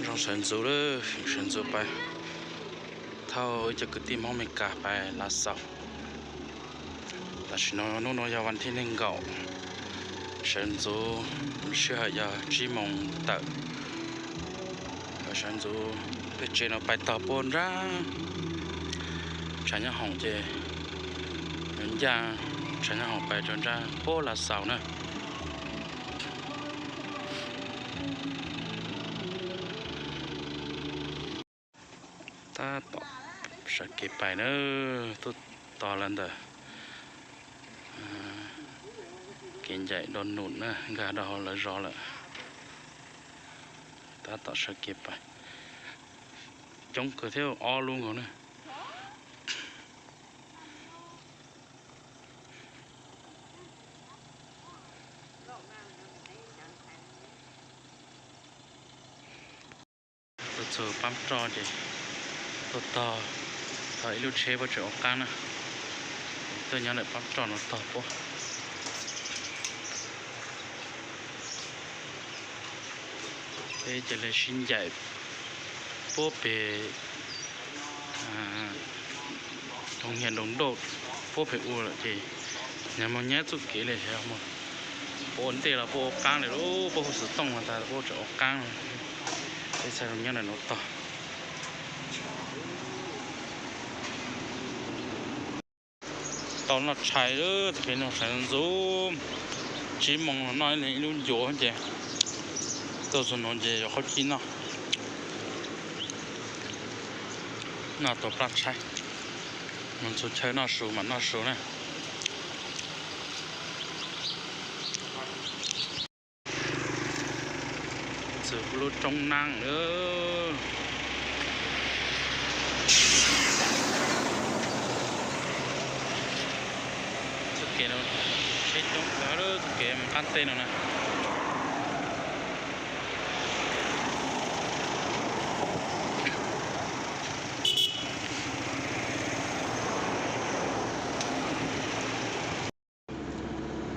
Sawv ntxuv lawm, sawv ntxuv pais thauj ib co kwv tij Hmoob Amelikas pais Lav Xaus. Tam sim no hnub no yog vas thib nees nkaum, sawv ntxuv sij hawm yog tsib moos tawm. Sawv ntxuv pem tsev no pais tog puag nrab tshav nyob hoom ces ncaj tshav nyob hoom pais rau nrab puag Lav Xaus na. Tab tom sawv kev pais na, tuaj tos lawv ntawm kev ncaim do num na, nkag rau hauv lawv zos lawm. Tab tom sawv kev pais, coob kawg thiab, ob lub nkaus na. Tuaj txug Pab Roj ces tuaj tog, tog ib lub tsheb puab tseem ua qaab na. Tuaj nyob ntawm Pab Roj no tog puab. Peb cia li sib ncaim puab pem Hoos Hias Doos Dauj puab pem ua lawm ces nag moog nyab txuj kev li, puab ua ntej los puab ua qaab li lub, puab hu xov tooj has tas puab tseem ua qaab. Peb txhaj zoo nyob ntawm nuav tog. Tau noj tshais, tag kis no sawv ntxuv, tsib moos los noj ib lub ncuav ces tuaj txug nuav ces yuav qhov cib noj. Noj tau plab tshaib, moog txug chaw noj su mam noj su na. Txug lub roob Naab lawm. Txuj kev no tsheb coob kawg, txuj kev moog qaab teb no na.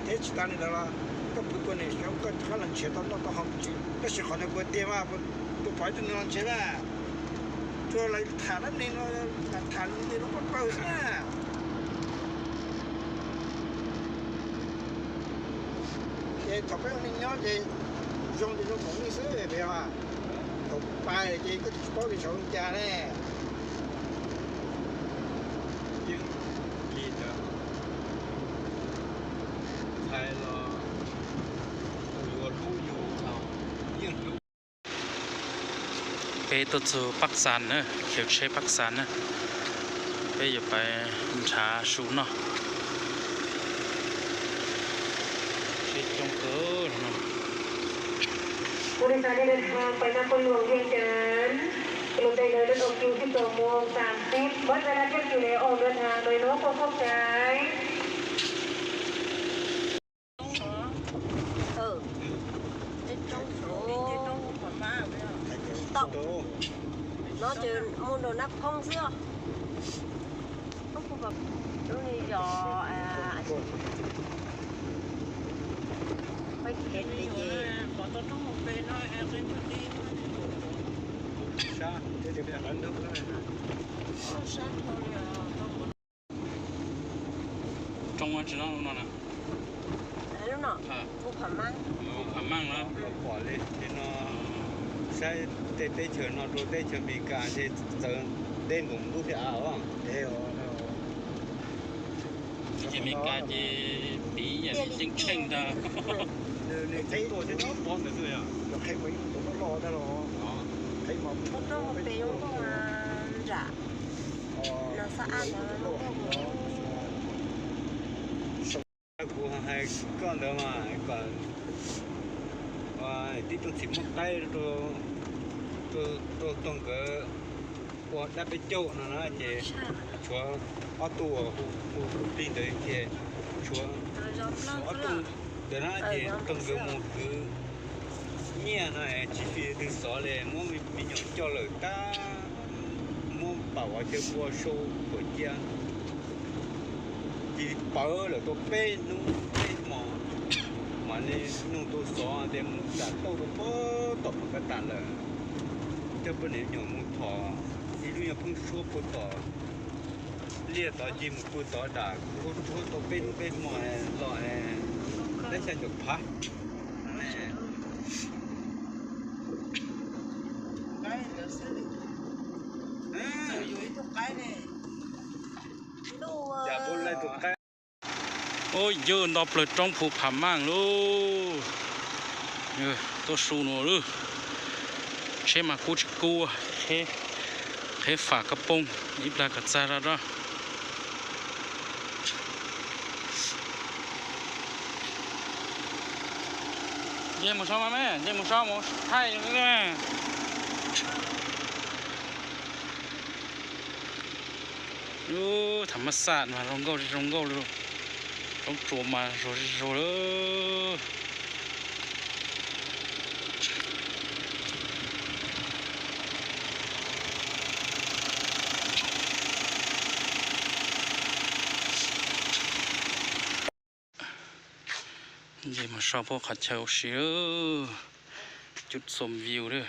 Teb tsis tas li ntawd los koj pw kua neeg xyov koj rov qab los nrhiav tau noj tau haus tsis, tab sis qhov ntawd puas tiag mas, tus pov ib tug neeg los nrhiav na, tsuas lawv tham dab neeg no, tham li no pab pawg xwb na. Ces thaum peb ua neej nyob ces zoo ces zoo khoom nej xwb peb os, thaum pais ces koj tsis paub tias xyov zoo cas ne. Yeej li ntawd, txhais los kuv yuav hlub yus thaum yeej hlub. Peb tuaj txug Pab Xas na, khiv tsheb Pab Xas na, peb yuav pais nrhav su noj. Tsheb coob kawg no.ผู้โดยสารที่เดินทางไปนครหลวงเวียงจันทร์ กรุณาเดินออกคิวสิบสองโมงสามสิบ หมดเวลาเที่ยวบินแล้วออกเดินทางโดยรอบขอบใจ Tau. Nó chứ mua đồ nắp không xưa. Không, không phải. Đúng như giò, à, phải kẹt cái gì. Sao? Sao sao thôi à. Roob tsis noj lub no na. Lub no, u Phav Maaj. U Phav Maaj na. Pom li no, saib tej teb chaws no rau teb chaws Amelikas ces txawv deb nkaus lub thiab os. Teb chaws Amelikas ces piv yam li yeej tsheej ntag. Roob pem zoo nkauj nram no xab ab ntawd. Kuv hais koj ntawd mas kom tib tug txiv Hmoob Taib tuaj taug nkawd ua dab peb caug no na ces tshuav ob tug uas hu hu plig ntawd ces tshuav ob tug ntawd na ces taug nkawd mus khwv nyiaj no tsis fij twg xov li, muab me nyuam coj lawm tag, muab pam ua cawv ua sau tuam cia. Cia li pawv lawm tau peb hnub peb hmo, mam li nug tau xov tias mus tam tauj rau puag tom Pas Kas Tas lawm. Coj poj niam me nyuam mus phom ib lub nyuag pheeb suab puag tom liaj tod, ncig mus puag tod dam khaub rhuab tau peb hnub peb hmo los, peb xya caum phav. Ub, yawg nto plaws roob Phu Pham Maaj lauj. Tuaj su no lauj. Tsheb mas kub tsis kub, qheb fam kab poob ib plag kom txag zog rau. Nce mus so mas me, nce mus so mus thaij. Ub, tham mas xaj mas zoo nkauj zoo nkauj li. Roob tsuas mas zuag zuag lawm. Nce mus so puag qhov chaw ua si, cub xom view lawm.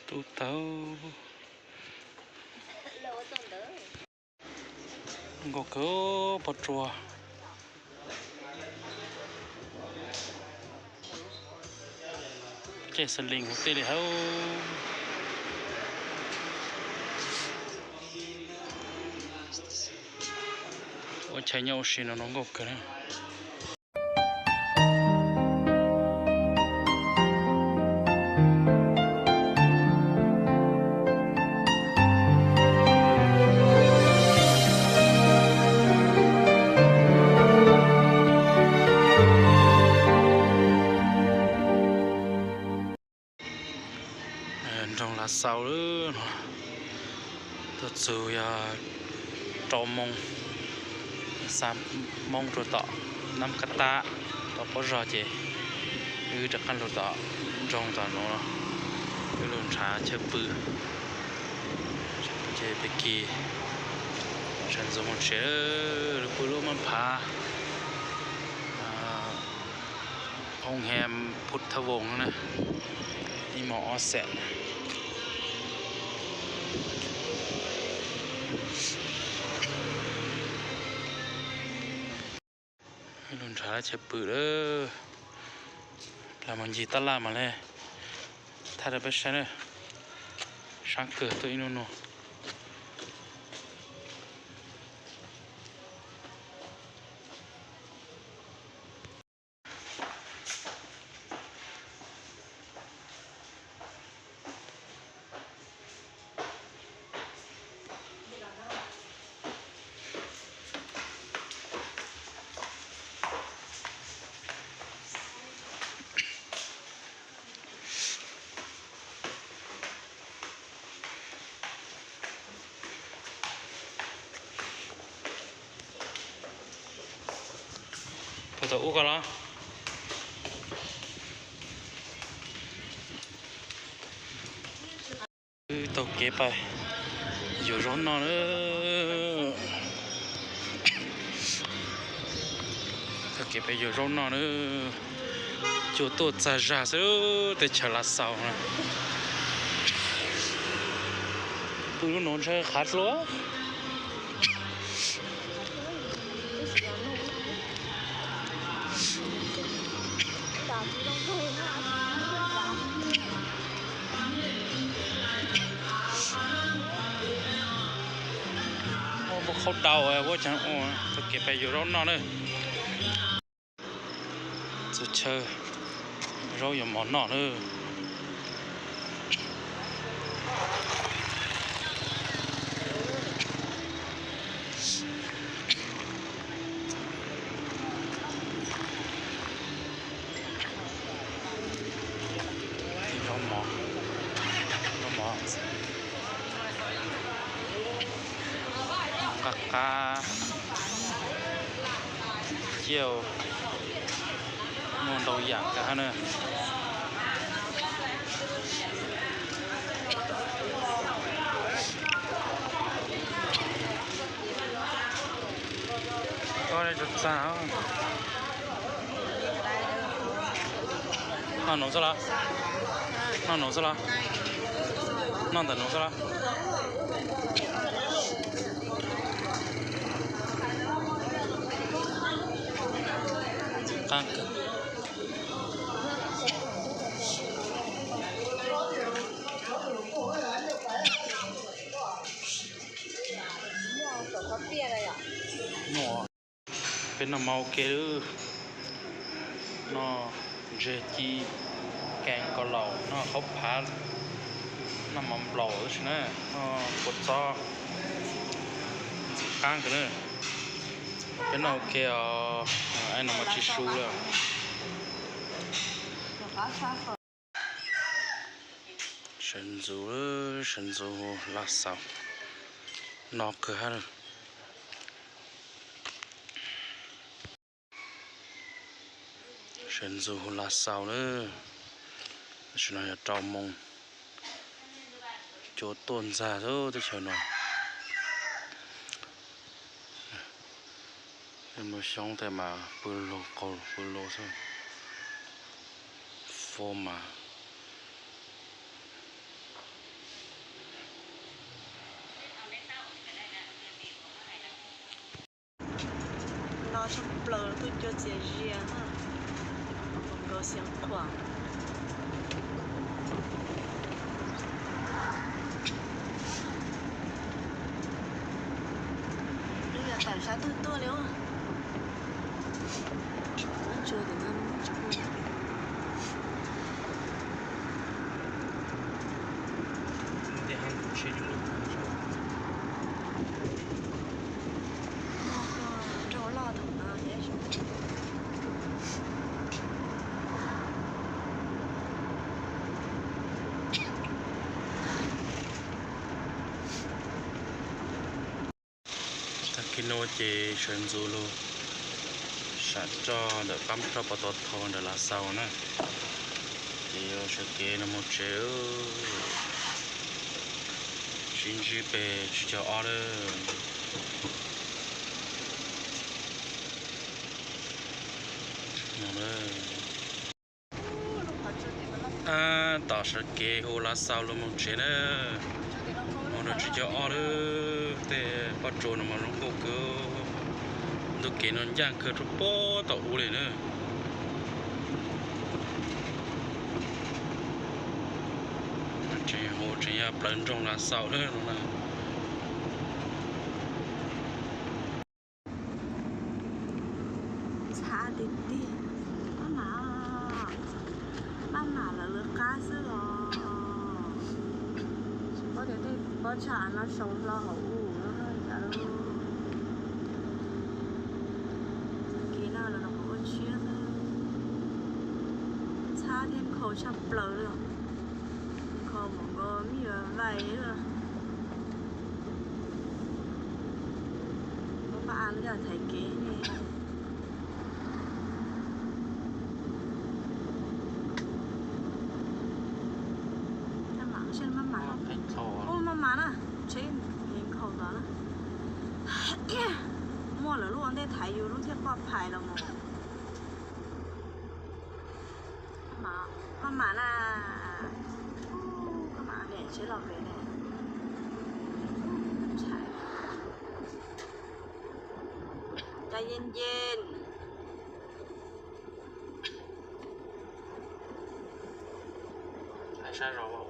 Tub tau nkauj kawg pog tsuas. Caij xas lees hauv tej li hauv. Ua chaw nyob ua si no no nkauj kawg na. Nroog Lav Xaus lawm no, tuaj txug yog rau moo, xa moo rau tom Nab Kab Tab, tom pob zog ces wb rov qab lug tom nroog tom nuav, wb lug nrhav chaw pw. Ces pem kis sawv ntxuv moog tsev, lug pw lub mab phav Hoo Hem Phut Thab Voos na, ib mos ob xees. Lug nrhav chaw pw lawm, los mus ncig tab laj mas le, thaij rau peb saib na, sab kawg tuaj ib nub nua. Puag tom ub ko los? Wb taug kev pais yuav zaub noj na. Taug kev pais yuav zaub noj na. Cua tuaj txag zag xwb, teb chaws Lav Xaus na. Pw lub nuav ntshe qhav dlua. Ua npua qhauv daus, ua caag ua, taug kev pais yuav zaub noj na. Txug chaw zaub yuav mov noj na. Zaub mov, zaub mov. Qab, ciaj, muaj ntau yam kawg hab na. Koj txog txag. Noj nuav xwb los? Noj nuav xwb los? Noj ntawm nuav xwb los? Qaab kawg. Peb noj mov ua ke lawm. Noj ntseg ci, kees kaus laum, noj qhauv phav, noj mov nplaum tab sis na, noj kua txob ntxim qab kawg na. Peb noj ua ke os, no mas tsis su li. Sawv ntxuv, sawv ntxuv hu la xaus, no kawg hab. Sawv ntxuv hu la xaus lawm, tam sim no yog rau moos, cua tuaj ntxag teb chaws no. Muaj xyoob tej mas pw lug qaug pw lug xwb, fo mas. No tshaj plaws tuaj cua txias zias na, nkaus xiav quam. Lub yog tawm sab tug tuaj li. Tag kis no ces sawv ntxuv lug sam roj ntawm qab roj pov tau tho ntawm Lav Xaus na, ces yuav sawv kev no moog tsev. Sib ntsib peg tsib caug ob lawm. Tom sawv kev hu Lav Xaus lug moog tsev na, moog rau tsib caug ob lawm. Tej pob tsuas no mas zoo nkauj kawg, ntu kev no ncaaj kawg rua puag tom ub li na. Tseem hu tseem yog plawv ntsoog Lav Xaus lawm no na. Ntxhab tiag tiag, maj mam, maj mam lawv lawv qab xwb los. Tsis paub tias tej pob tsuas no sau hlo hauv ub no cas lawm. Kev no los rau qhov ua tshiab xwb. Ntxhab thiab nkhaus tshaj plaws li os. Nkhaus mus nkaus me nyuam vais li. Muab pab a lub yog thaiv kev ne. Maj mam, maj mam na, tsheb nkhaus tod na. Muaj lawv lub ua ntej thaiv yus lub thiaj poj phais los mus. Maj mam na, maj mam niam tsheb los pem ne. Cov yeej yeej. Hais sab zog.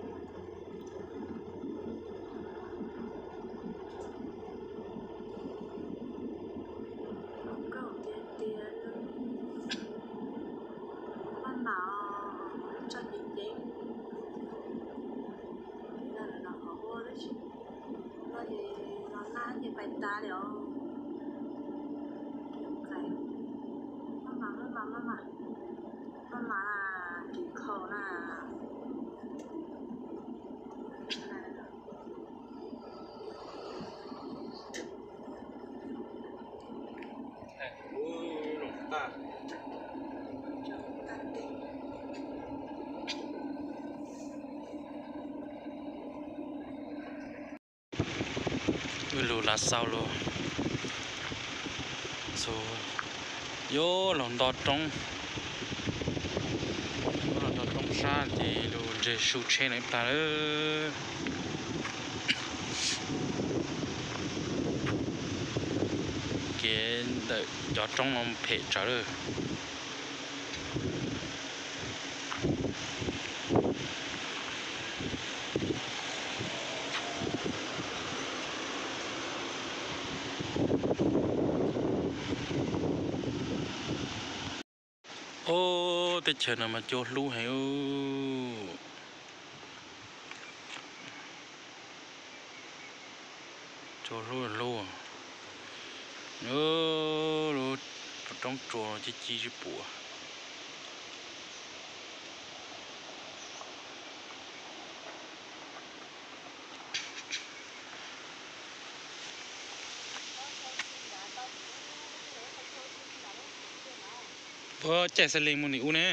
Nkauj tiag tiag. Maj mam, tso ceev ceev. Los qhov ua tab sis no ces los nag ces pais tas li os. Maj mam, maj mam, maj mam, maj mam, kev nkhaus na. Wb lug lav xau lug, txug yuav lug nto roob, los nto roob sab ces lug ntseg su tsheb no ib plag lawm. Kev ntawm cov roob no phem tsawv lawm. Ob, teb chaws no mas cua hlub heev. Cua hlub hlub, lub roob tsua ci ci tsis pum. Puab caij xas lees mus nim ub ne.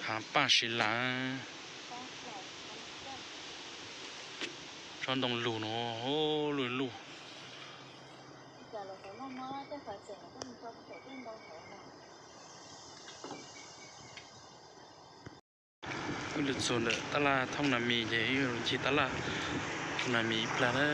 Haav paj si laav, tsob ntoo lug no, lug lug. Wb lug txug ntawm tab laj thoob nas mis ces wb lug ncig tab laj thoob nas mis ib plag na.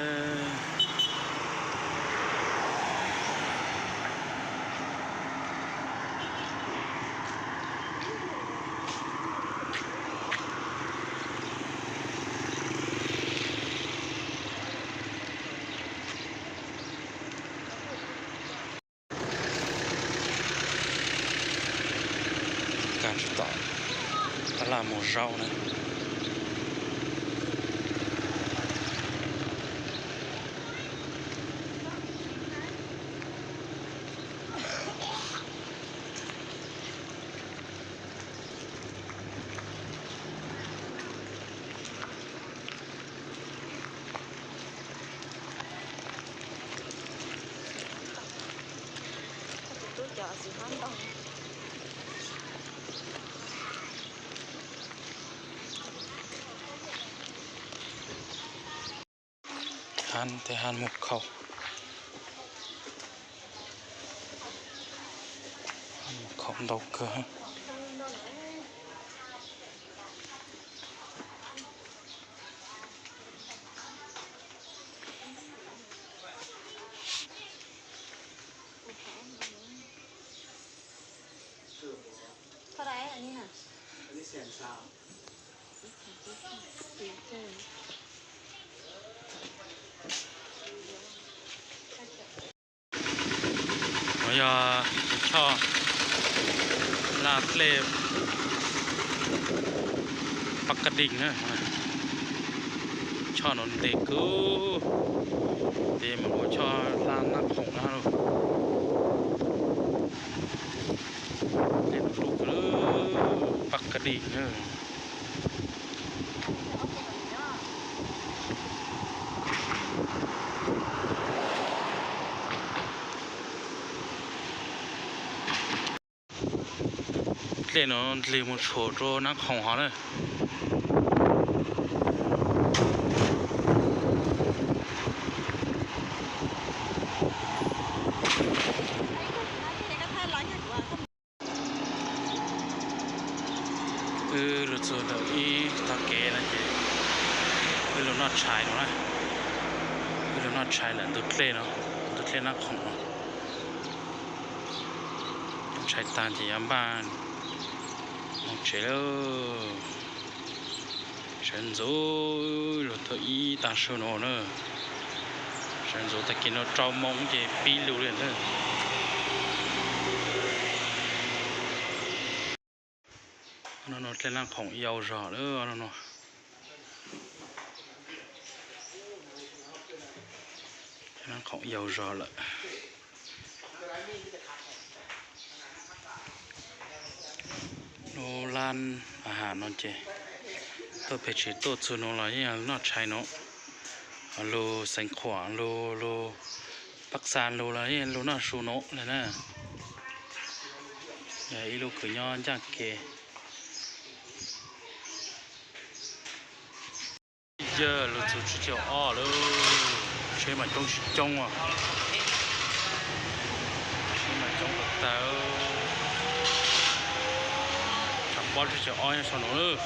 Kav tsij tom tab laj muag zaub na. Hab tej hab muag khau, muag khau ntau kawg. Nuav yog choj laj dlej Paj Kab Dees na. Choj nuav ntev kawg, ntev mas ua choj laj Naj Khoom na. Dlej nuav lug kawg, Paj Kab Dees na. Dlej nuav dlig mus tshua rua Naj Khoom hov na. Wb lug txug ntawm ib tog kev no ces wb lug noj tshais no na. Wb lug noj tshais ntawm ntug dlej no, ntug dlej Naj Khoom no. Noj tshais taag ces yuav npaj moog tsev lawm. Sawv ntxuv lug thaum ib taag su no na. Sawv ntxuv tag kis no rau moos ces pib lug li na. No dlej Naj Khoom yau zog lawm no. Naj Khoom yau zog lawm. Lub lab a has no ces tuaj pem tsev tuaj txug no los yeej yog noj tshais no. Lug Xeev Khuam lug, lug Paj Xa lug los yeej lug noj su no li na. Ib lub kwv nyob ncaj kev. Yawg lug txug tsheb caug ob lawm, tsheb mas coob tsis coob as, tsheb mas coob tag tag. Tsam pob tsheb caug ob nyob sau no lawm.